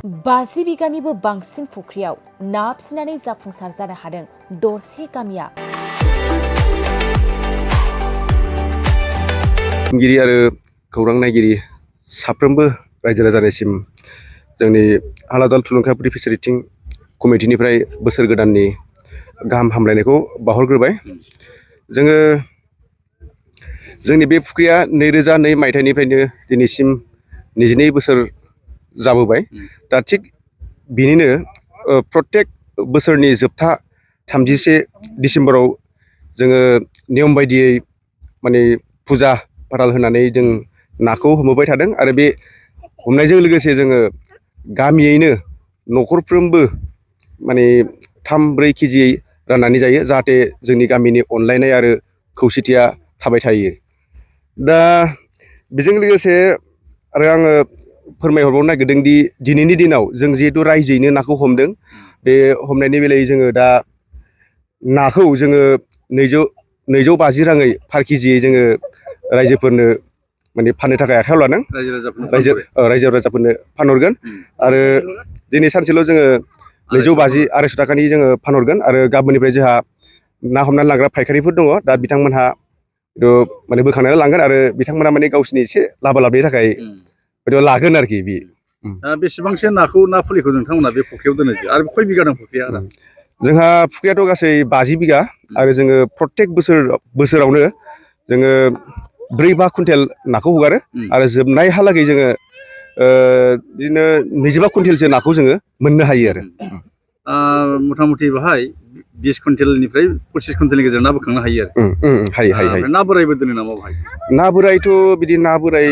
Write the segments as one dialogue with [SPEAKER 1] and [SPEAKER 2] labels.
[SPEAKER 1] 50 बिगानिबो बांसिन फुख्रियाव ना फिसिनानै जाफुंसार जानो हादों दरसे गामिया।
[SPEAKER 2] गिरि आरो खौरां नायगिरि साफ्रोमबो रायजो राजानिसिम जोंनि हालादाल थुलुंगाफुरि फिसारिथिं कमिटिनिफ्राय बोसोर गोदाननि गाहाम हामलायनायखौ बावहरग्रोबाय। जोंनि बे फुख्रिया 2002 मायथाइनिफ्रायनो दिनैसिम 22 बोसोर जाबोबाय। दा थिग बिनिनो प्रत्येक बोसोरनि जोबथा 31 डिसेम्बराव जोङो नियम बायदियै माने फुजा फाथाल होनानै जों नाखौ हमबोबाय थादों आरो बे हमनायजों लोगोसे जोङो गामियैनो न'खरफ्रोमबो माने 3-4 केजियै राननानै जायो, जाहाथे जोंनि गामिनि अनलायनाय आरो खौसेथिया थाबाय थायो। दा बेजों लोगोसे आरो आङो फोरमायहरबावनो नागिरदों दि दिनैनि दिनाव जों जिहेतु रायजोयैनो नाखौ हमदों, बे हमनायनि बेलायाव जोङो दा नाखौ जोङो 250 राङै पार केजियै जोङो रायजोफोरनो माने फाननो थाखाय आखायाव लादों। रायजो राजाफोरनो फानहरगोन आरो दिनै सानसेल' जोङो 250-250 थाखानि जोङो फानहरगोन आरो गाबोननिफ्राय जोंहा ना हमनानै लांग्रा फायखारिफोर दङ। दा बिथांमोनहा माने बोखांनानै लांगोन आरो बिथांमोना माने गावसिनि एसे लाबनि थाखाय लागोन आरोखि बे।
[SPEAKER 3] बेसेबांसो ना फुलिखौ नोंथांमोना बे फुख्रियाव दोनो आरो खय बिगा दं फुख्रिया?
[SPEAKER 2] जोंहा फुख्रियाथ' गासै 50 बिगा आरो जोङो प्रत्येक बोसोरावनो जोङो 4-5 कुइन्टेल नाखौ हगारो आरो जोबनायहालागै जोङो बिदिनो 25 कुइन्टेलसो नाखौ जोङो मोननो हायो आरो।
[SPEAKER 3] मथा मथि बाहाय 20 कुइन्टेलनिफ्राय 25 कुइन्टेलनि गेजेराव ना बोखांनो हायो आरो।
[SPEAKER 2] हायो।
[SPEAKER 3] ना बोरायबो दोनो नामा बाहाय?
[SPEAKER 2] ना बोरायथ' बिदि ना बोराय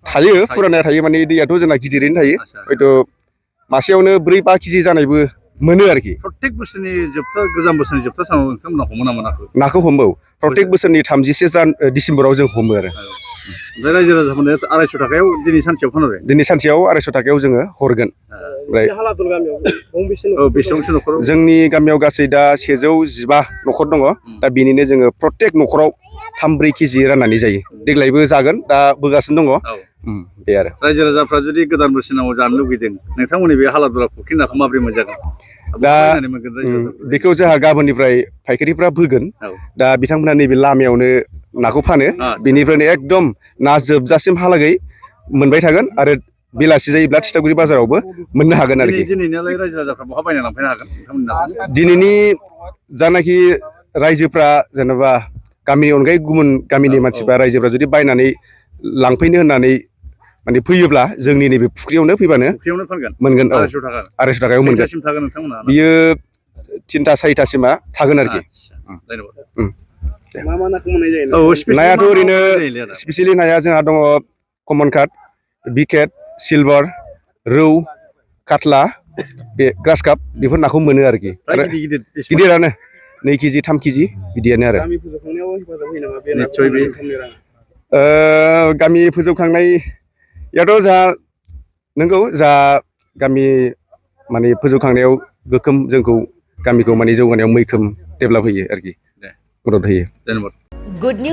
[SPEAKER 2] थायो, फुराना थायो, माने दैयाथ' जोंना गिदिरैनो थायो। हयथ' मासेयावनो 4-5 केजि जानायबो मोनो आरोखि।
[SPEAKER 3] प्रत्येक बोसोरनि जोबथा गोजाम बोसोरनि जोबथा सानाव नोंथांमोना हमो नामा नाखौ?
[SPEAKER 2] नाखौ हमो। प्रत्येक बोसोरनि 31 डिसेम्बराव जों हमो आरो।
[SPEAKER 3] ओमफ्राय रायजो राजाफोरनो 250 थाखायाव दिनै सानसेयाव फानहरो?
[SPEAKER 2] दिनै सानसेयाव 250 थाखायाव जोङो हरगोन।
[SPEAKER 3] बेसेबांसो न'खराव?
[SPEAKER 2] जोंनि गामियाव गासै दा 115 न'खर दङ। दा बेनिनो जोङो प्रत्येक न'खराव 3-4 केजि राननानै जायो। देग्लायबो जागोन, दा बोगासिनो दङ। बे आरो
[SPEAKER 3] रायजो राजाफ्रा जुदि गोदान बोसोराव जानो लुगैदों, नोंथांमोननि बे हालादुरा फुख्रि नाखौ माबोरै मोनजागोन?
[SPEAKER 2] दा बेखौ जोंहा गाबोननिफ्राय फायखारिफ्रा फैगोन। दा बिथांमोना नैबे लामायावनो नाखौ फानो, बेनिफ्रायनो एकदम ना जोबजासिमहालागै मोनबाय थागोन आरो बेलासि जायोब्ला थिथागुरि बाजारावबो मोननो हागोन आरोखि।
[SPEAKER 3] दिनैनियालाय रायजो राजाफ्रा बहा बायना लांफैनो हागोन नोंथांमोनना?
[SPEAKER 2] दिनैनि जानाखि रायजोफ्रा जेनेबा गामिनि अनगायै गुबुन गामिनि मानसिफ्रा रायजोफ्रा जुदि बायनानै लांफैनो होननानै माने फैयोब्ला जोंनि नैबे फुख्रियावनो फैबानो मोनगोन। 250 थाखायाव मोनगोन। बियो 3-4टासिमा थागोन आरोखि।
[SPEAKER 3] मा नाखौ मोननाय जायो?
[SPEAKER 2] नायाथ' ओरैनो स्पेसियेलि नाया जोंहा दङ कमन काट, बिकेट, सिलभार, रौ, काटला, बे ग्रास काप, बेफोर नाखौ मोनो आरोखि। आरो गिदिरानो 2 केजि 3 केजि बिदियानो आरो। गामि फोजौखांनायाथ' जोंहा नंगौ, जा गामि माने फोजौखांनायाव गोख्रों जोंखौ गामिखौ माने जौगानायाव मैखोम डेभेलप होयो आरोखि, मदद होयो।
[SPEAKER 1] Good news